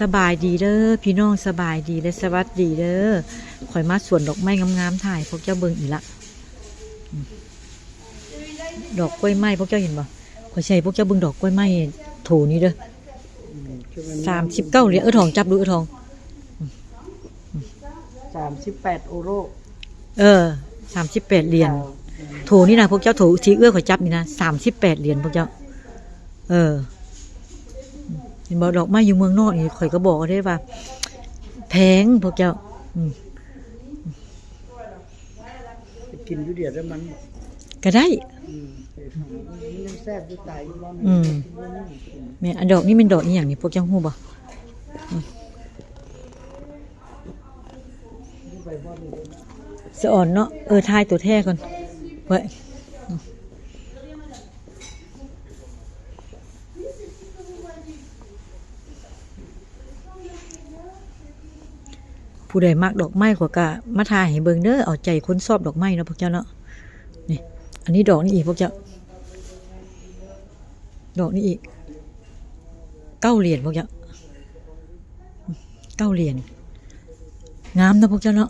ສະບາຍດີເດີພີ່ນ້ອງ ສະບາຍດີ ແລະ ສະຫວັດດີເດີ. ຂ້ອຍມາສວນດອກໄມ້ງາມໆ ຖ່າຍພວກເຈົ້າເບິ່ງອີກລະ. ດອກກ້ວຍໄມ້ ພວກເຈົ້າເຫັນບໍ່? ຂ້ອຍຊິໃຫ້ພວກເຈົ້າເບິ່ງດອກກ້ວຍໄມ້ໂຖນີ້ເດີ. ອືມ ສາມສິບເກົ້າຫຼຽນ. ເອີທອງ ຈັບດູ ເອີທອງ. ສາມສິບແປດໂອໂລ. ເອີ ສາມສິບແປດຫຼຽນ. ໂຖນີ້ນະ ພວກເຈົ້າ ໂຖທີ່ເອື້ອຍຂ້ອຍຈັບນີ້ນະ ສາມສິບແປດຫຼຽນ ພວກເຈົ້າ. ເອີ ເຫັນບໍ່? ດອກໄມ້ຢູ່ເມືອງນອກນີ້ ຂ້ອຍກໍບອກເດ້ວ່າແພງ ພວກເຈົ້າ. ອືມ ໄປກິນຢູ່ດຽວແລ້ວມັນ ກໍໄດ້. ອືມ ມັນຍັງແຊບຢູ່ ຕາຍຢູ່ບໍ່. ອືມ ແມ່ນ. ອັນດອກນີ້ແມ່ນດອກອີ່ຫຍັງນີ້ ພວກເຈົ້າຮູ້ບໍ່? ອືມ ສະອອນເນາະ. ເອີ ຖ່າຍຕົວແທ້ກ່ອນເວີຍ. ຜູ້ໃດມັກດອກໄມ້ ຂ້ອຍກະມາຖ່າຍໃຫ້ເບິ່ງເດີ. ເອົາໃຈຄົນຊອບດອກໄມ້ເນາະພວກເຈົ້າເນາະ. ນີ້ ອັນນີ້ດອກນີ້ອີກພວກເຈົ້າ. ດອກນີ້ອີກ ເກົ້າຫຼຽນພວກເຈົ້າ. ເກົ້າຫຼຽນ. ງາມເນາະພວກເຈົ້າເນາະ.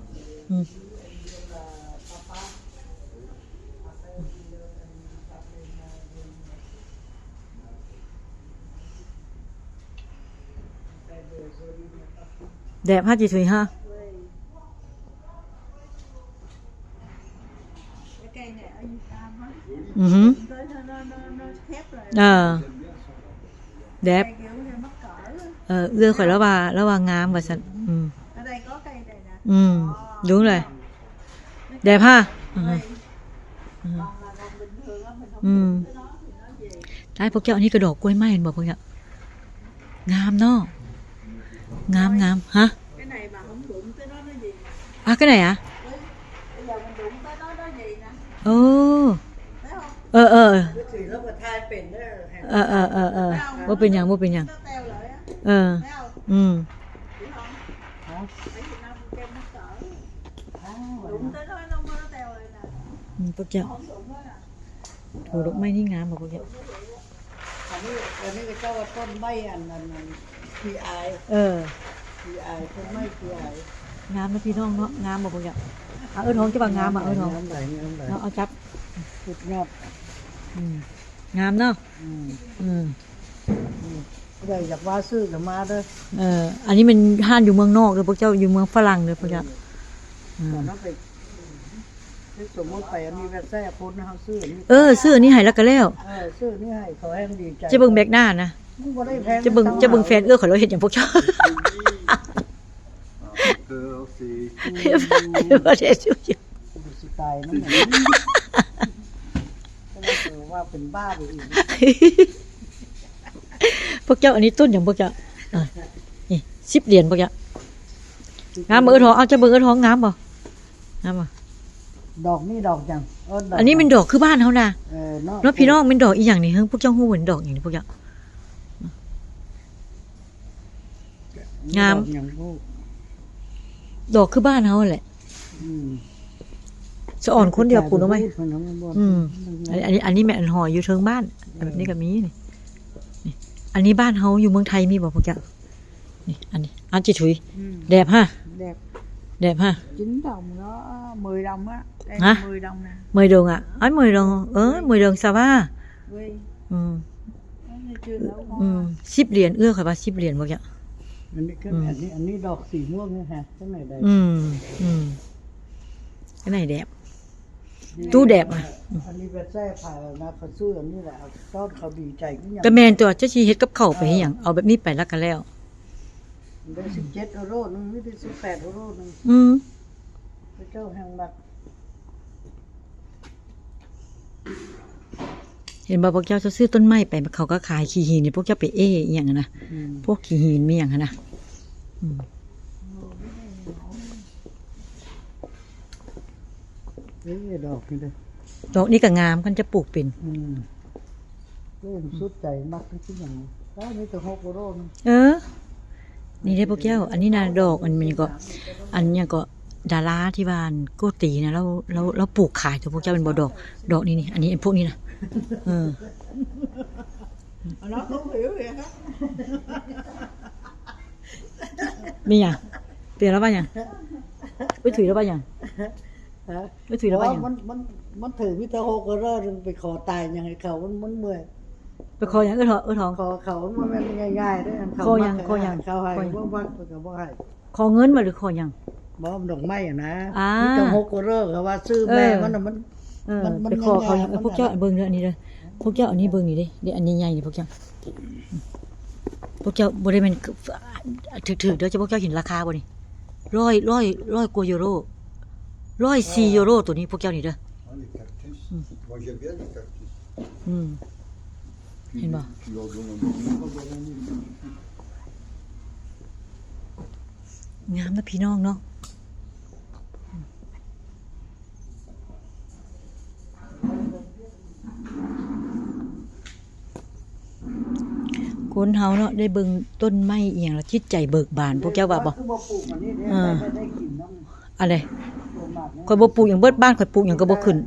ອືມ ແດບຮະ ຈີທຸຍຮະ. ອືຮຶ ເອີ ແດບ. ເອີ ເອື້ອຍຂ້ອຍລາວວ່າ ລາວວ່າງາມວ່າຊັ້ນ. ອືມ ອືມ ດຸງເລີຍ. ແດບຮະ. ອືຮຶ ອືຮຶ ອືມ ຕາຍພວກເຈົ້າ. ອັນນີ້ກະດອກກ້ວຍໄມ້ ເຫັນບໍ່ພວກເຈົ້າ? ງາມເນາະ ງາມໆ. ຮະ ອາ ກະໄນອະ. ໂອ້ ເອີ ເອີ ເອີ ເອີ ບໍ່ເປັນຫຍັງ ບໍ່ເປັນຫຍັງ. ເອີ ອືມ ອືມ ພວກເຈົ້າ ໂອ້ ດອກໄມ້ນີ້ງາມບໍ່ພວກເຈົ້າ? ອັນນີ້ ອັນນີ້ເຂົາເຈົ້າວ່າຕົ້ນໄມ້ອັນ ອັນ ອັນຂີ້ອາຍ. ເອີ ຂີ້ອາຍ ຕົ້ນໄມ້ຂີ້ອາຍ. ງາມເນາະພີ່ນ້ອງເນາະ. ງາມບໍ່ພວກເຈົ້າ? ອາ ເອີທອງ ເຈົ້າວ່າງາມບໍ່? ເອີທອງ ງາມຫຼາຍ ງາມຫຼາຍ. ເອົາ ເອົາຈັບ ສຸດຍອດ. ອືມ ງາມເນາະ. ອືມ ອືມ ອືມ ຜູ້ໃດຢາກມາຊື້ກະມາເດີ. ເອີ ອັນນີ້ແມ່ນຮ້ານຢູ່ເມືອງນອກເດີ ພວກເຈົ້າ ຢູ່ເມືອງຝຣັ່ງເດີພວກເຈົ້າ. ເອີ ອືມ ສົມມຸດໄປອັນນີ້ແບບແຊບ ຄົນເຮົາຊື້ອັນນີ້ ເອີ ຊື້ອັນນີ້ໃຫ້ລະກະແລ້ວ. ເອີ ຊື້ອັນນີ້ໃຫ້ ເຂົາແຮງດີໃຈ. ຈະເບິ່ງແບັກໜ້ານະ ມັນບໍ່ໄດ້ແພງ ຈະເບິ່ງ ຈະເບິ່ງແຟນເອື້ອຍຂ້ອຍລາວເຮັດຫຍັງພວກເຈົ້າ. ບໍ່ໄດ້ ຊິຕາຍນຳ ເຂົາວ່າເປັນບ້າໄປອີກ. ພວກເຈົ້າ ອັນນີ້ຕົ້ນຫຍັງພວກເຈົ້າ? ອາ ນີ້ ສິບຫຼຽນພວກເຈົ້າ. ງາມບໍ່ເອື້ອຍທອງ? ເອົາ ເຈົ້າເບິ່ງເອື້ອຍທອງ ງາມບໍ່? ງາມບໍ່? ດອກນີ້ດອກຫຍັງ? ເອີ ດອກ ອັນນີ້ແມ່ນດອກຄືບ້ານເຮົານະ. ເອີ ເນາະ ເນາະ ພີ່ນ້ອງ ແມ່ນດອກອີ່ຫຍັງນີ້? ເຮີ ພວກເຈົ້າຮູ້ບໍ່ ດອກຫຍັງນີ້ພວກເຈົ້າ? ງາມ ດອກຫຍັງບໍ່? ດອກຄືບ້ານເຮົາຫັ້ນແຫຼະ. ອືມ ສະອອນຄົນດຽວປູກເອົາໄວ້. ອືມ ອັນນີ້ ອັນນີ້ແມ່ນອັນຫອຍຢູ່ເທິງບ້ານ. ເອີ ແບບນີ້ກະມີນີ້. ນີ້ ອັນນີ້ບ້ານເຮົາຢູ່ເມືອງໄທມີບໍ່ພວກເຈົ້າ? ນີ້ ອັນນີ້ ອາ ຈີທຸຍ. ອືມ ແດບຮະ ແດບ ແດບຮະ. ກິນດຳເນາະ ເໝີດຳອະ. ຮະ ເໝີດຳນະ ເໝີດົງອະ. ອາ ເໝີດົງ ເອີ ເໝີດົງສາວາ. ເວີຍ ອືມ ອືມ ສິບຫຼຽນ ເອື້ອຍຂ້ອຍວ່າສິບຫຼຽນບໍ່ຈະ. ອັນນີ້ ອືມ ອັນນີ້ ອັນນີ້ດອກສີມ່ວງນີ້ຮະ ຈັ່ງໃດໄດ້. ອືມ ອືມ ຈັ່ງໃດແດບ ຕູ້ແດບອະ. ອັນນີ້ໄປໃຊ້ຜ້ານະ ເຂົາຊື້ອັນນີ້ແຫຼະ ຕອນເຂົາດີໃຈຄືຫຍັງ. ກະແມ່ນຕົວະ ເຈົ້າຊິເຮັດກັບເຂົ້າໄປເຮັດຫຍັງ. ເອີ ເອົາແບບນີ້ໄປລະກະແລ້ວ. ໄດ້ສິບເຈັດໂອໂລໜຶ່ງ ມີແຕ່ສິບແປດໂອໂລໜຶ່ງ. ອືມ ເຂົາເຈົ້າແຮງມັກ. ເຫັນບໍ່ ພວກເຈົ້າ ເຈົ້າຊື້ຕົ້ນໄມ້ໄປ ເຂົາກະຂາຍຂີ້ຫີນໃຫ້ພວກເຈົ້າໄປເອ້ອີ່ຫຍັງຫັ້ນນະ. ອືມ ພວກຂີ້ຫີນມີຫຍັງຫັ້ນນະ. ອືມ ເອີ ດອກນີ້ເດີ ດອກນີ້ກະງາມ ຄັນຈະປູກເປັນ. ອືມ ເອີ ສຸດໃຈ ມັກຄືຫຍັງ. ແຕ່ມີແຕ່ຫົກໂອໂລນະ. ເອີ ນີ້ເດ້ພວກເຈົ້າ ອັນນີ້ນະ ດອກ ອັນຫຍັງເກາະ ອັນຫຍັງເກາະ ດາລາທີ່ວ່າອັນໂກຕີນະ ລາວ ລາວ ລາວປູກຂາຍຕົວະພວກເຈົ້າ ແມ່ນບໍ່? ດອກ ດອກນີ້ນີ້ ອັນນີ້ ອັນພວກນີ້ນະ. ເອີ ມີຫຍັງ? ເປັນລະວ່າຫຍັງ? ໄປຖືລະວ່າຫຍັງ? ຮະ? ໄປຖືລະວ່າຫຍັງ? ມັນ ມັນ ມັນຖືມີແຕ່ຫົກເອີເຣີ ໄປຂໍຕາຍຫຍັງໃຫ້ເຂົາ ມັນ ມັນເມື່ອຍ. ໄປຂໍຫຍັງ? ເອີທອງ ເອີທອງ ຂໍເຂົາ ມັນບໍ່ແມ່ນງ່າຍໆເດ້. ຂໍຫຍັງ? ຂໍຫຍັງ? ເຂົາໃຫ້ ຂໍຫຍັງ? ບໍ່ມັກເພິ່ນກໍບໍ່ໃຫ້. ຂໍເງິນບໍ່ ຫຼືຂໍຫຍັງ? ບໍ່ ດອກໄມ້ຫັ້ນນະ. ອ່າ ມີແຕ່ຫົກເອີເຣີ ເຂົາວ່າຊື່ແມ່ມັນນະ ມັນ ເອີ ມັນ ມັນ ໄປຂໍເຂົາຫຍັງ? ເອີ ພວກເຈົ້າເບິ່ງເດີ ອັນນີ້ເດີ ພວກເຈົ້າ ອັນນີ້ເບິ່ງນີ້ເດ້ ເດ້ ອັນໃຫຍ່ໆນີ້ ພວກເຈົ້າ ພວກເຈົ້າບໍ່ໄດ້ແມ່ນຖືກໆເດີ ເຈົ້າ ພວກເຈົ້າເຫັນລາຄາບໍ່ນີ້? ຮ້ອຍ ຮ້ອຍ ຮ້ອຍກວ່າຢູໂຣ ຮ້ອຍສີ່ຢູໂຣ ໂຕນີ້ ພວກເຈົ້ານີ້ເດີ. ອືມ ເຫັນບໍ່? ງາມນະພີ່ນ້ອງເນາະ. ຄົນເຮົາເນາະ ໄດ້ເບິ່ງຕົ້ນໄມ້ອີ່ຫຍັງລະຈິດໃຈເບີກບານ ພວກເຈົ້າວ່າບໍ່? ເອີ ອັນໃດ ຂ້ອຍບໍ່ປູກຫຍັງ ເບິດບ້ານຂ້ອຍປູກຫຍັງກໍບໍ່ຂຶ້ນ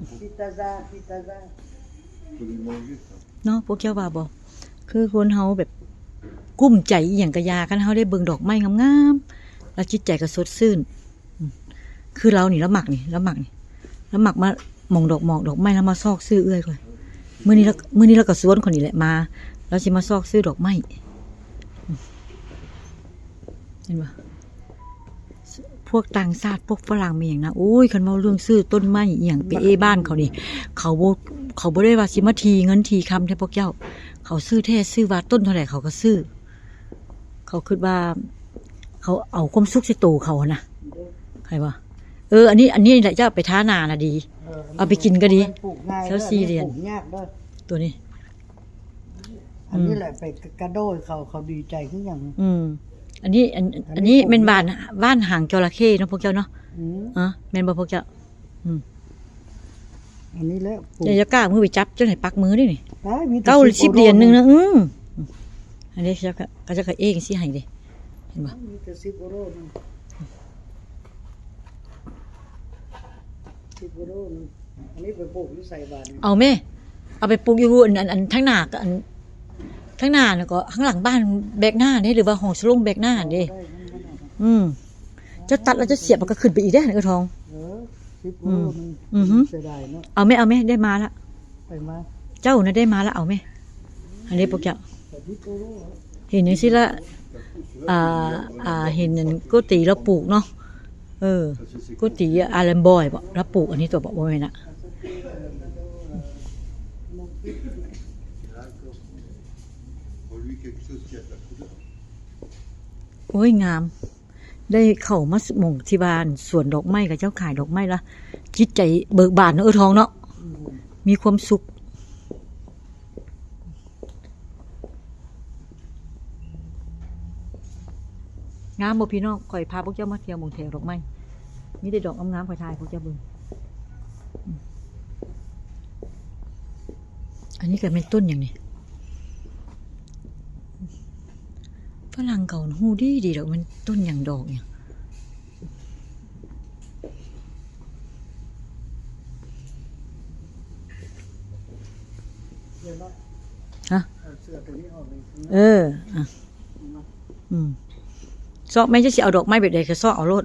ເນາະ ພວກເຈົ້າວ່າບໍ່? ຄືຄົນເຮົາແບບກຸ້ມໃຈອີ່ຫຍັງກະຢ່າ ຄັນເຮົາໄດ້ເບິ່ງດອກໄມ້ງາມໆ ລະຈິດໃຈກໍສົດຊື່ນ. ອືມ ຄືລາວນີ້ ລາວມັກນີ້ ລາວມັກນີ້ ລາວມັກມາໝ່ອງດອກໝອກດອກໄມ້ ລາວມາຊອກຊື້ເອື້ອຍຂ້ອຍ. ມື້ນີ້ລາວ ມື້ນີ້ລາວກໍຊວນຂ້ອຍນີ້ແຫຼະມາ ລາວຊິມາຊອກຊື້ດອກໄມ້. ອືມ ເຫັນບໍ່? ພວກຕ່າງຊາດ ພວກຝຣັ່ງແມ່ນຫຍັງນະ ໂອ້ຍ ຄັນເວົ້າເລື່ອງຊື້ຕົ້ນໄມ້ອີ່ຫຍັງ ເປເອບ້ານເຂົານີ້ ເຂົາບໍ່ ເຂົາບໍ່ໄດ້ວ່າຊິມາຖີ່ເງິນຖີ່ຄຳແທ້ພວກເຈົ້າ. ເຂົາຊື້ແທ້ຊື້ວ່າ ຕົ້ນເທົ່າໃດເຂົາກໍຊື້. ເຂົາຄິດວ່າເຂົາເອົາຄວາມສຸກໃສ່ໂຕເຂົາຫັ້ນນະ ເຫັນບໍ່? ເອີ ອັນນີ້ ອັນນີ້ແຫຼະ ເຈົ້າໄປທາໜ້ານະດີ ເອີ ເອົາໄປກິນກໍດີ. ຊາວສີ່ຫຼຽນ ໂຕນີ້ ອັນນີ້ແຫຼະ ໄປກະໂດຍເຂົາ ເຂົາດີໃຈຄືຫຍັງ. ອືມ ອັນນີ້ ອັນ ອັນນີ້ແມ່ນຫວ່ານ ຫວ່ານຫາງຈໍລະເຂເນາະພວກເຈົ້າເນາະ. ອືມ ເອີ ແມ່ນບໍ່ພວກເຈົ້າ? ອືມ ອັນນີ້ແຫຼະ ຢ່າ ຢ່າກ້າມືໄປຈັບ ເຈົ້າໃຫ້ປັກມືເດ້ນີ້. ເກົ້າສິບຫຼຽນໜຶ່ງນະ. ອືມ ອັນນີ້ເຂົາເຈົ້າກໍເອງຊິໃຫ້ເດ້ ເຫັນບໍ່? ມີແຕ່ສິບໂອໂລໜຶ່ງ ສິບໂອໂລໜຶ່ງ. ອັນນີ້ໄປປູກຢູ່ໃສບາດນີ້? ເອົາແມ່ ເອົາໄປປູກຢູ່ອັນ ອັນ ອັນທາງໜ້າ ອັນທາງໜ້າ ແລ້ວກໍທາງຫຼັງບ້ານແບກໜ້າເດ້ ຫຼືວ່າຫ້ອງສະໂລງແບກໜ້າເດ້. ອືມ ເຈົ້າຕັດແລ້ວເຈົ້າສຽບ ມັນກໍຂຶ້ນໄປອີກເດ້ ເອີທອງ. ເອີ ສິບໂລໜຶ່ງ ອືຮຶ ເສຍດາຍເນາະ. ເອົາແມ່ ເອົາແມ່ ໄດ້ມາລະ ໄປມາ ເຈົ້ານະໄດ້ມາລະ ເອົາແມ່. ອັນນີ້ພວກເຈົ້າ ເຫັນຈັ່ງຊີ້ລະ ອ່າ ອ່າ ເຫັນອັນໂກຕີລາວປູກເນາະ. ເອີ ໂກຕີອາແລມບອຍບໍ ລາວປູກອັນນີ້ຕົວະ ບໍ່ແມ່ນນະ. ໂອ້ຍ ງາມ. ໄດ້ເຂົ້າມາໝ່ອງທີ່ວ່າສວນດອກໄມ້ ເຂົາເຈົ້າຂາຍດອກໄມ້ລະ ຈິດໃຈເບີກບານເນາະ ເອີທອງເນາະ. ອືມ ມີຄວາມສຸກ. ງາມບໍ່ພີ່ນ້ອງ? ຂ້ອຍພາພວກເຈົ້າມາທ່ຽວໝ່ອງແຖວດອກໄມ້ ມີແຕ່ດອກງາມໆ ຂ້ອຍຖ່າຍໃຫ້ພວກເຈົ້າເບິ່ງ. ອືມ ອັນນີ້ກໍແມ່ນຕົ້ນຫຍັງນີ້? ຝຣັ່ງເຂົາຮູ້ດີໆ ດອກ ມັນຕົ້ນຫຍັງ ດອກຫຍັງ? ຮະ? ເອີ ອະ ອືມ ຊອກແມ່ນຈະຊິເອົາດອກໄມ້ແບບໃດກໍຊອກເອົາໂລດ.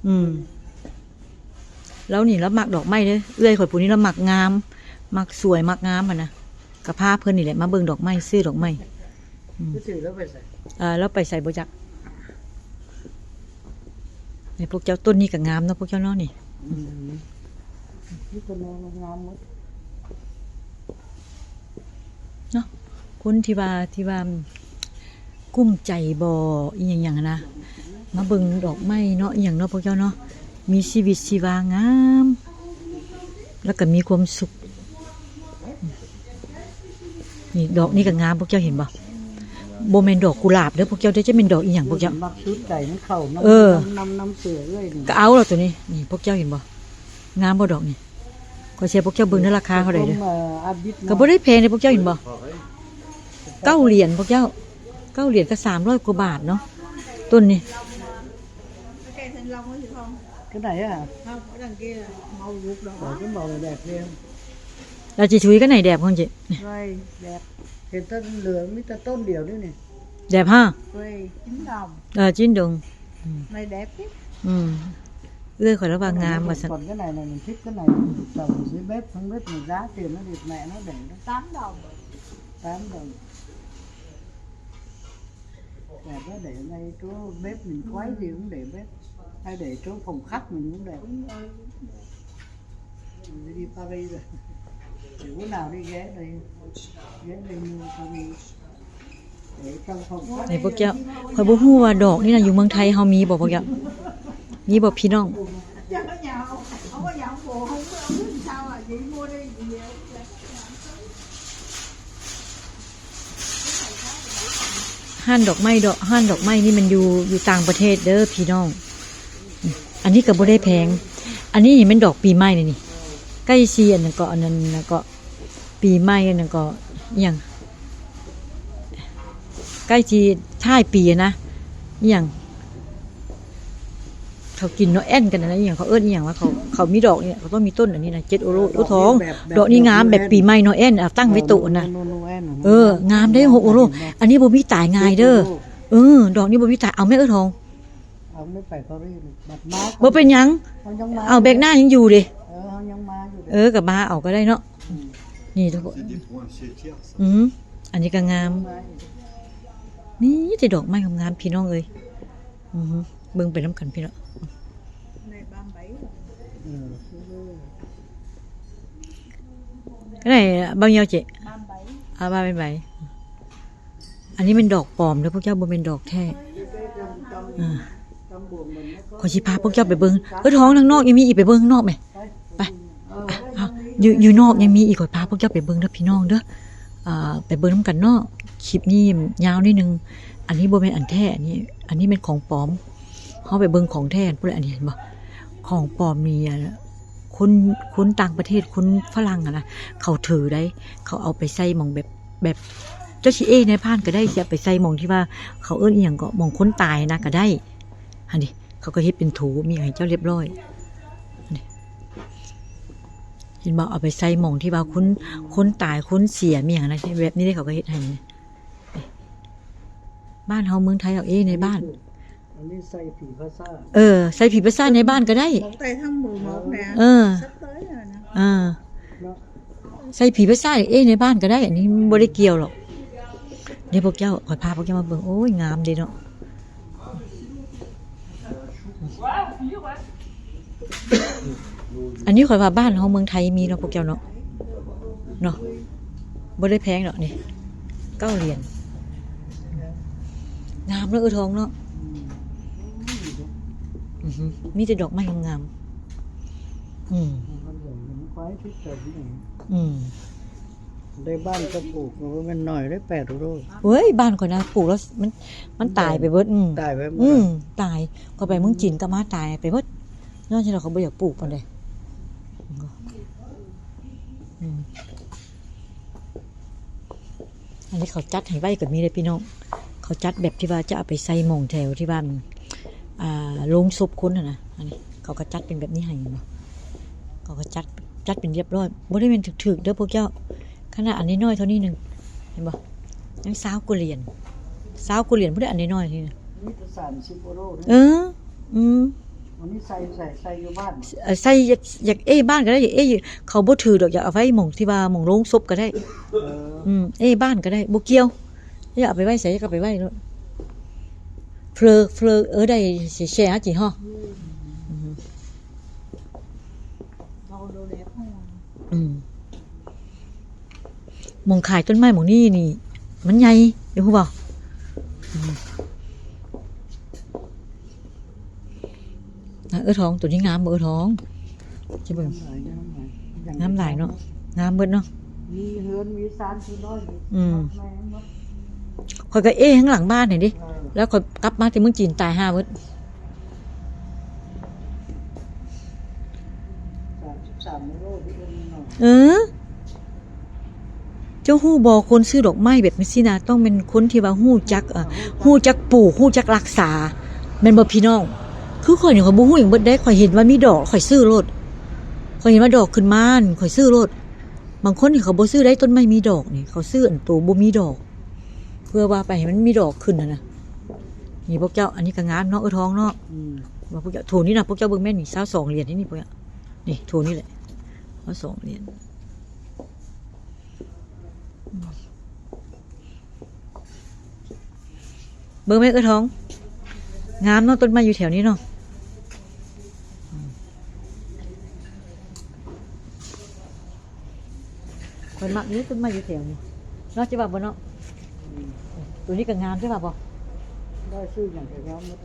ອືມ ລາວນີ້ລາວມັກດອກໄມ້ເດີ ເອື້ອຍຂ້ອຍຜູ້ນີ້ລາວມັກງາມ ມັກສວຍ ມັກງາມຫັ້ນນະ. ກໍພາເພິ່ນນີ້ແຫຼະມາເບິ່ງດອກໄມ້ ຊື້ດອກໄມ້. ອືມ ລາວໄປໃສບໍ່ຈັກ. ນີ້ພວກເຈົ້າ ຕົ້ນນີ້ກໍງາມເນາະ ພວກເຈົ້າເນາະນີ້. ອືມ ມີແຕ່ແນວງາມໝົດເນາະ. ຄົນທີ່ວ່າ ທີ່ວ່າກຸ້ມໃຈບໍ່ ອີ່ຫຍັງໆ ນະ ມາເບິ່ງດອກໄມ້ເນາະ ອີ່ຫຍັງເນາະ ພວກເຈົ້າເນາະ ມີຊີວິດຊີວາງາມ ແລ້ວກໍມີຄວາມສຸກ. ນີ້ ດອກນີ້ກໍງາມ ພວກເຈົ້າເຫັນບໍ່? ບໍ່ແມ່ນດອກກຸຫຼາບເດີພວກເຈົ້າເດີ ຈະແມ່ນດອກອີ່ຫຍັງພວກເຈົ້າ? ມັກຊຸດໃຈນຳເຂົານຳ ເອີ ນຳ ນຳເສືອເອື້ອຍນີ້ ກໍເອົາລະໂຕນີ້. ນີ້ພວກເຈົ້າເຫັນບໍ່? ງາມບໍ່ດອກນີ້? ຂ້ອຍຊິໃຫ້ພວກເຈົ້າເບິ່ງເດີ ລາຄາເທົ່າໃດເດີ? ກໍບໍ່ໄດ້ແພງເດ້ ພວກເຈົ້າເຫັນບໍ່? ເກົ້າຫຼຽນພວກເຈົ້າ ເກົ້າຫຼຽນກໍສາມຮ້ອຍກວ່າບາດເນາະ ຕົ້ນນີ້. ກໍໄດ້ອະ ເຮົາກໍດັງເກເມົາລຸກເນາະ ເອົາກໍເມົາແດດແລ້ວ ລາວຊິທຸຍກັນໃນແດດຂອງເຈ ແດດ ເຫັນແຕ່ເຫຼືອມີແຕ່ຕົ້ນດຽວນີ້ນີ້. Đẹp ha? Quê chín đồng. Ờ, chín đồng. Ừm. Này đẹp chứ. Ừm. ເອື້ອຍຂ້ອຍລາວວ່າງາມວ່າຊັ້ນ. Còn cái này này mình thích cái này, mình trồng dưới bếp, không biết mình giá tiền nó được, mẹ nó để nó tám đồng. Tám đồng. Để nó để ngay chỗ bếp mình quay gì cũng để bếp. Hay để chỗ phòng khách mình cũng để. Đi Paris rồi. Thì bữa nào đi ghé đây. Ghé đây mua cho mình. Để trong phòng khách. ນີ້ພວກເຈົ້າ ຂ້ອຍບໍ່ຮູ້ວ່າດອກນີ້ນະ ຢູ່ເມືອງໄທເຮົາມີບໍ່ພວກເຈົ້າ? ມີບໍ່ພີ່ນ້ອງ? Chắc nó nhà ông, ông có nhà ông Bồ không, không biết sao à, vậy mua đi, vậy. ຮ້ານດອກໄມ້ ດອກ ຮ້ານດອກໄມ້ນີ້ມັນຢູ່ ຢູ່ຕ່າງປະເທດເດີພີ່ນ້ອງ. ອັນນີ້ກໍບໍ່ໄດ້ແພງ. ອັນນີ້ນີ້ແມ່ນດອກປີໃໝ່ແລ້ວນີ້. ໃກ້ຊິອັນນັ້ນກໍ ອັນນັ້ນກໍປີໃໝ່ ອັນນັ້ນກໍອີ່ຫຍັງ ໃກ້ຊິທ້າຍປີນະ. ອີ່ຫຍັງ ເຂົາກິນໂນແອນກັນນະ ອີ່ຫຍັງ ເຂົາເອີ້ນອີ່ຫຍັງວ່າ ເຂົາ ເຂົາມີດອກນີ້ ເຂົາຕ້ອງມີຕົ້ນອັນນີ້ນະ ເຈັດໂອໂລ. ໂອ້ ທອງ ດອກນີ້ງາມ ແບບປີໃໝ່ໂນແອນ ເອົາຕັ້ງໄວ້ໂຕະນະ. ໂນແອນ ເອີ ງາມເດ້ ຫົກໂອໂລ. ອັນນີ້ບໍ່ມີຕາຍງ່າຍເດີ. ເຈັດໂອໂລ. ເອີ ດອກນີ້ບໍ່ມີຕາຍ. ເອົາແມ່ເອື້ອຍທອງ ເອົາໄປປາຣີ ບັດມາ ບໍ່ເປັນຫຍັງ ເຮົາຍັງມາ ເອົາແບກໜ້າຍັງຢູ່ເດ້. ເອີ ເຮົາຍັງມາຢູ່ເດ້. ເອີ ກໍມາເອົາກໍໄດ້ເນາະ. ອືມ ນີ້ທຸກຄົນ. ອືມ ອັນນີ້ກໍງາມ. ມີແຕ່ດອກໄມ້ງາມໆ ພີ່ນ້ອງເອີຍ. ອືມ ເບິ່ງໄປນຳກັນພີ່ນ້ອງ. ເອີ ອັນໃດ ບາງຍາວເຈ ບາງໃບ ອ່າ ບາງໃບ. ອັນນີ້ແມ່ນດອກປອມເດີພວກເຈົ້າ ບໍ່ແມ່ນດອກແທ້. ເອີ ຂ້ອຍຊິພາພວກເຈົ້າໄປເບິ່ງ. ເອີ ທອງ ທາງນອກຍັງມີອີກ ໄປເບິ່ງຂ້າງນອກແມະ ໄປ. ອ່ະ ຢູ່ ຢູ່ນອກຍັງມີອີກ ຂ້ອຍພາພວກເຈົ້າໄປເບິ່ງເດີພີ່ນ້ອງເດີ. ອ່າ ໄປເບິ່ງນຳກັນເນາະ. ຄລິບນີ້ຍາວໜ້ອຍໜຶ່ງ. ອັນນີ້ບໍ່ແມ່ນອັນແທ້ ອັນນີ້ ອັນນີ້ແມ່ນຂອງປອມ. ເຮົາໄປເບິ່ງຂອງແທ້ພຸ້ນແຫຼະ. ອັນນີ້ເຫັນບໍ່ ຂອງປອມນີ້ ຄົນ ຄົນຕ່າງປະເທດ ຄົນຝຣັ່ງຫັ້ນນະ ເຂົາຖືໄດ໋. ເຂົາເອົາໄປໃສ່ໝ່ອງແບບ ແບບ ເຈົ້າຊິເອໃນບ້ານກໍໄດ້ ຊິເອົາໄປໃສ່ໝ່ອງທີ່ວ່າ ເຂົາເອີ້ນອີ່ຫຍັງເກາະ ໝ່ອງຄົນຕາຍຫັ້ນນະກໍໄດ້. ຫັ້ນເດ ເຂົາກໍເຮັດເປັນໂຖ ມີຫຍັງໃຫ້ເຈົ້າລຽບຮ້ອຍ. ຫັ້ນເດ ເຫັນບໍ່ ເອົາໄປໃສ່ໝ່ອງທີ່ວ່າຄົນ ຄົນຕາຍ ຄົນເສຍ ມີຫຍັງນະ ແບບນີ້ເດ້ ເຂົາກໍເຮັດໃຫ້. ບ້ານເຮົາເມືອງໄທເອົາເອໃນບ້ານ. ອັນນີ້ໃສ່ຜີພາສາ ເອີ ໃສ່ຜີພາສາໃນບ້ານກໍໄດ້. ເອີ ເອີ ໃສ່ຜີພາສາເອໃນບ້ານກໍໄດ້. ອັນນີ້ມັນບໍ່ໄດ້ກ່ຽວຫຼອກ. ເດ້ພວກເຈົ້າ ຂ້ອຍພາພວກເຈົ້າມາເບິ່ງ. ໂອ້ຍ ງາມເດ້ເນາະ. ອັນນີ້ຂ້ອຍວ່າບ້ານເຮົາເມືອງໄທມີເນາະພວກເຈົ້າເນາະ ເນາະ ບໍ່ໄດ້ແພງດອກນີ້ ເກົ້າຫຼຽນ. ງາມເນາະ ເອື້ອຍທອງເນາະ. ອືຮຶ ມີແຕ່ດອກໄມ້ງາມໆ. ອືມ ອືມ ໄດ້ບ້ານກໍປູກ ບໍ່ແມ່ນໜ້ອຍເດ້ ແປດໂລ. ເວີ້ຍ ບ້ານຂ້ອຍນະ ປູກແລ້ວມັນ ມັນຕາຍໄປເບິດ. ອືມ ຕາຍໄປໝົດ. ອືມ ຕາຍ. ຂ້ອຍໄປເມືອງຈີນກໍມາຕາຍໄປເບິດ ຍ້ອນທີ່ວ່າເຂົາບໍ່ຢາກປູກປານໃດ. ອືມ ອັນນີ້ເຂົາຈັດໃຫ້ໄວ້ກໍມີເດ້ພີ່ນ້ອງ. ເຂົາຈັດແບບທີ່ວ່າຈະເອົາໄປໃສ່ໝ່ອງແຖວທີ່ວ່າ ອ່າ ໂລງສົບຄົນຫັ້ນນະ. ອັນນີ້ເຂົາກໍຈັດເປັນແບບນີ້ໃຫ້ເນາະ. ເຂົາກໍຈັດ ຈັດເປັນຮຽບຮ້ອຍ. ບໍ່ໄດ້ແມ່ນຖືກໆເດີພວກເຈົ້າ. ຂະໜາດອັນນ້ອຍໆເທົ່ານີ້ໜຶ່ງ ເຫັນບໍ່? ຍັງຊາວກວ່າຫຼຽນ ຊາວກວ່າຫຼຽນພຸ້ນເດ້ ອັນນ້ອຍໆນີ້ນະ. ມີແຕ່ສາມສິບໂອໂລເດ້. ເອີ ອືມ ອັນນີ້ໃສ່ ໃສ່ ໃສ່ຢູ່ບ້ານ. ເອີ ໃສ່ ຢາກ ຢາກເອບ້ານກໍໄດ້ ຢາກເອ ເຂົາບໍ່ຖືດອກ ຢາກເອົາໄວ້ໝ່ອງທີ່ວ່າໝ່ອງໂລງສົບກໍໄດ້. ເອີ ອືມ ເອບ້ານກໍໄດ້ ບໍ່ກ່ຽວ. ຢາກເອົາໄປໄວ້ໃສກໍໄປໄວ້ໂລດ. ເຟລີ ເຟລີ ເອີ ໄດ້ແຊ ແຊຫາຈິງເນາະ. ອືມ ອືມ ໝ່ອງຂາຍຕົ້ນໄມ້ໝ່ອງນີ້ນີ້ ມັນໃຫຍ່ ເຈົ້າຮູ້ບໍ່? ອືມ ນະ ເອື້ອຍທອງ ໂຕນີ້ງາມບໍ່ ເອື້ອຍທອງ? ຊິເບິ່ງ ງາມຫຼາຍ ງາມຫຼາຍ ງາມຫຼາຍເນາະ ງາມເບິດເນາະ. ມີເຮືອນ ມີຊານທີ່ນ້ອຍ ອືມ ແມ່ນໝົດ. ຂ້ອຍກໍເອຂ້າງຫຼັງບ້ານນີ້ເດ້ ເອີ ແລ້ວຂ້ອຍກັບມາແຕ່ເມືອງຈີນ ຕາຍຫ່າເບິດ. ເອີ ເຈົ້າຮູ້ບໍ່ ຄົນຊື້ດອກໄມ້ແບບນີ້ຊີ້ນະ ຕ້ອງແມ່ນຄົນທີ່ວ່າຮູ້ຈັກ ເອີ ຮູ້ຈັກປູກ ຮູ້ຈັກຮັກສາ ແມ່ນບໍ່ພີ່ນ້ອງ? ຄືຂ້ອຍນີ້ ຂ້ອຍບໍ່ຮູ້ຫຍັງເບິດເດ້ ຂ້ອຍເຫັນວ່າມີດອກ ຂ້ອຍຊື້ໂລດ. ຂ້ອຍເຫັນວ່າດອກຂຶ້ນມາ ຂ້ອຍຊື້ໂລດ. ບາງຄົນນີ້ເຂົາບໍ່ຊື້ໄດ້ ຕົ້ນໄມ້ມີດອກນີ້ ເຂົາຊື້ອັນໂຕບໍ່ມີດອກ. ເພື່ອວ່າໄປໃຫ້ມັນມີດອກຂຶ້ນຫັ້ນນະ. ນີ້ພວກເຈົ້າ ອັນນີ້ກໍງາມເນາະ ເອື້ອຍທອງເນາະ. ອືມ ວ່າພວກເຈົ້າ ໂຖນີ້ນະ ພວກເຈົ້າເບິ່ງແມ່ນນີ້ ຊາວສອງຫຼຽນນີ້ ນີ້ພວກເຈົ້າ ນີ້ໂຖນີ້ແຫຼະ ຊາວສອງຫຼຽນ. ເບິ່ງແມ່ເອື້ອຍທອງ ງາມເນາະ ຕົ້ນໄມ້ຢູ່ແຖວນີ້ເນາະ. ຂ້ອຍມັກຢູ່ຕົ້ນໄມ້ຢູ່ແຖວນີ້ເນາະ ເຈົ້າວ່າບໍ່ເນາະ? ໂຕນີ້ກໍງາມ ເຈົ້າວ່າບໍ່? ໄດ້ ຊື້ຫຍັງກໍງາມໝົດ.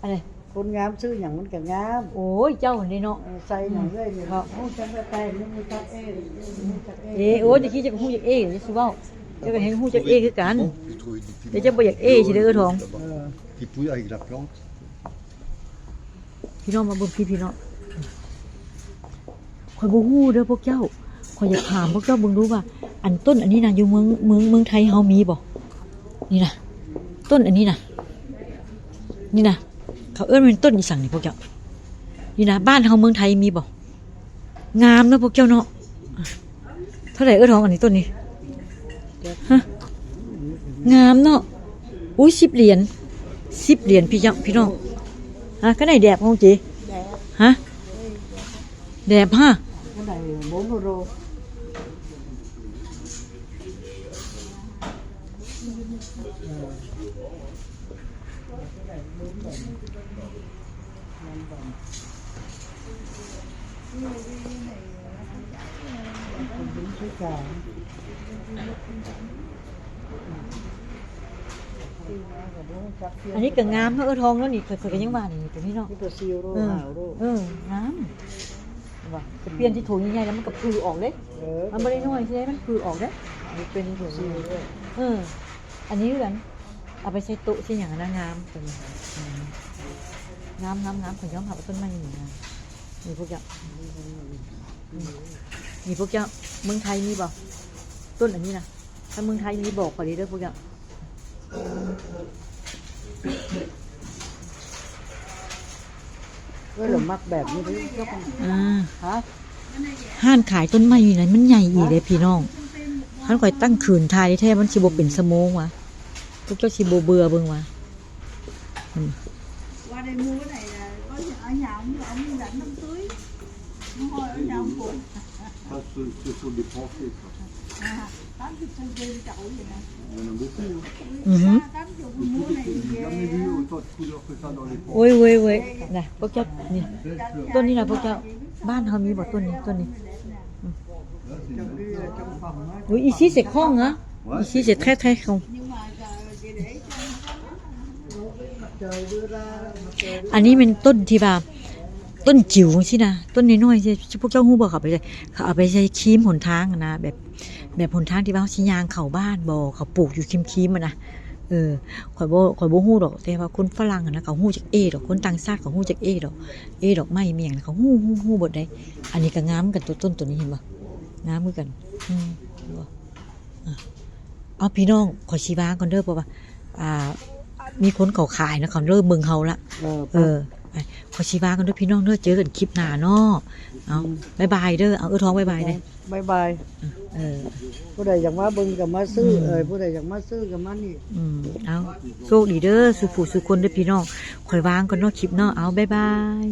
ອັນໃດ? ຄົນງາມຊື້ຫຍັງມັນກໍງາມ. ໂອ້ຍ ເຈົ້າຫັ້ນເດເນາະ. ເອີ ໃສ່ຫຍັງເລີຍນີ້ ເນາະ ຮູ້ຈັກແຕ່ແຕ່ງ ຍັງຮູ້ຈັກເອງ ຮູ້ຈັກເອງ. ເອ ໂອ້ຍ ຕະກີ້ເຈົ້າກໍຮູ້ຈັກເອງ ຢ່າຊິເວົ້າ ເຈົ້າກໍແຮ່ງຮູ້ຈັກເອງຄືກັນ. ແຕ່ເຈົ້າບໍ່ຢາກເອຊິເດີ ເອື້ອຍທອງ. ເອີ ພີ່ນ້ອງມາເບິ່ງພີ້ ພີ່ນ້ອງ. ຂ້ອຍບໍ່ຮູ້ເດີພວກເຈົ້າ ຂ້ອຍຢາກຖາມພວກເຈົ້າເບິ່ງດູວ່າ ອັນຕົ້ນອັນນີ້ນະ ຢູ່ເມືອງ ເມືອງ ເມືອງໄທເຮົາມີບໍ່? ນີ້ນະ ຕົ້ນອັນນີ້ນະ ນີ້ນະ ເຂົາເອີ້ນວ່າຕົ້ນອີ່ສັງນີ້ພວກເຈົ້າ? ນີ້ນະ ບ້ານເຮົາເມືອງໄທມີບໍ່? ງາມເນາະພວກເຈົ້າເນາະ. ເທົ່າໃດເອື້ອຍທອງ ອັນນີ້ຕົ້ນນີ້? ຮະ ງາມເນາະ. ອຸ້ຍ ສິບຫຼຽນ ສິບຫຼຽນ ພີ່ເຈົ້າ ພີ່ນ້ອງ. ຮະ ກະໄດ້ແດບຂອງເຈ ແດບ ຮະ ແດບ ຮະ. ອັນນີ້ກໍງາມເນາະ ເອື້ອຍທອງເນາະ. ນີ້ຂ້ອຍ ຂ້ອຍກໍຍັງວ່ານີ້ ໂຕນີ້ເນາະ ມີແຕ່ສີ່ໂລ ເອີ ຫ້າໂລ ເອີ ງາມວ່າ. ຈະປ່ຽນທີ່ໂຖໃຫຍ່ໆ ແລ້ວມັນກໍຜືອອກເດ້. ເອີ ມັນບໍ່ໄດ້ນ້ອຍໃດ໋ ມັນຜືອອກເດ້. ເປັນໂຖ ເອີ ອັນນີ້ຄືກັນ ເອົາໄປໃສ່ໂຕະໃສ່ຫຍັງນະ ງາມໂຕນີ້. ອືມ ງາມໆໆ ຂ້ອຍຍອມຮັບວ່າຕົ້ນໄມ້ນີ້ງາມ. ນີ້ພວກເຈົ້າ ນີ້ພວກເຈົ້າ ເມືອງໄທມີບໍ່ ຕົ້ນອັນນີ້ນະ? ຖ້າເມືອງໄທມີບອກຂ້ອຍເດີພວກເຈົ້າ. ເອີ ລະມັກແບບນີ້ເດ້. ອ່າ ຮະ ຮ້ານຂາຍຕົ້ນໄມ້ຢູ່ນັ້ນມັນໃຫຍ່ອີ່ເດ້ພີ່ນ້ອງ. ຄັນຂ້ອຍຕັ້ງຄືນຖ່າຍແທ້ໆ ມັນຊິບໍ່ເປັນຊົ່ວໂມງຫວາ? ພວກເຈົ້າຊິບໍ່ເບື່ອເບິ່ງຫວາ? ອືມ Ça, c'est, c'est pour des Français, ça. Il y en a beaucoup, hein. ອືຮຶ J'ai jamais vu autant de couleurs que ça dans les Français. ໂອ້ຍ ໂອ້ຍ ໂອ້ຍ ນະ ພວກເຈົ້າ ນີ້ Belle fleur. ຕົ້ນນີ້ນະ ພວກເຈົ້າ ບ້ານເຮົາມີບໍ່ຕົ້ນນີ້ ຕົ້ນນີ້? Là, c'est une belle fleur. ໂອ້ຍ ici c'est grand, hein. Ouais, ici c'est très très grand. ອັນນີ້ແມ່ນຕົ້ນທີ່ວ່າ ຕົ້ນຈິ໋ວຈັ່ງຊີ້ນະ ຕົ້ນນ້ອຍໆ ຊີ້ ພວກເຈົ້າຮູ້ບໍ່ ເຂົາເອົາໄປໃສ່ ເຂົາເອົາໄປໃສ່ຄີມຫົນທາງຫັ້ນນະ ແບບ ແບບຫົນທາງທີ່ວ່າເຮົາຊິຍ່າງເຂົ້າບ້ານບໍ ເຂົາປູກຢູ່ຄີມໆຫັ້ນນະ. ເອີ ຂ້ອຍບໍ່ ຂ້ອຍບໍ່ຮູ້ດອກ ແຕ່ວ່າຄົນຝຣັ່ງຫັ້ນນະ ເຂົາຮູ້ຈັກເອດອກ ຄົນຕ່າງຊາດເຂົາຮູ້ຈັກເອດອກ ເອດອກໄມ້ແມ່ນຫຍັງ ເຂົາຮູ້ ຮູ້ ຮູ້ເບິດໃດ໋. ອັນນີ້ກໍງາມຄືກັນ ໂຕຕົ້ນໂຕນີ້ເຫັນບໍ່ ງາມຄືກັນ. ອືມ ເຫັນບໍ່? ອ່ະ ເອົາ ພີ່ນ້ອງ ຂ້ອຍຊິວາງກ່ອນເດີ ເພາະວ່າ ອ່າ ມີຄົນເຂົາຂາຍນະ ເຂົາເລີ່ມເບິ່ງເຮົາລະ. ເອີ ເອີ ໄປ ຂ້ອຍຊິວາງກ່ອນເດີພີ່ນ້ອງເດີ ເຈີກັນຄລິບໜ້າເນາະ. ເອົາ ອືມ ບາຍບາຍເດີ. ເອົາ ເອື້ອຍທອງ ບາຍບາຍເດີ. ບາຍບາຍ. ເອີ ຜູ້ໃດຢາກມາເບິ່ງກໍມາຊື້. ອືມ ເອີ ຜູ້ໃດຢາກມາຊື້ກໍມານີ້. ອືມ ເອົາ ໂຊກດີເດີ ສູ່ຜູ້ສູ່ຄົນເດີພີ່ນ້ອງ. ຂ້ອຍວາງກ່ອນເນາະ ຄລິບເນາະ. ເອົາ ບາຍບາຍ.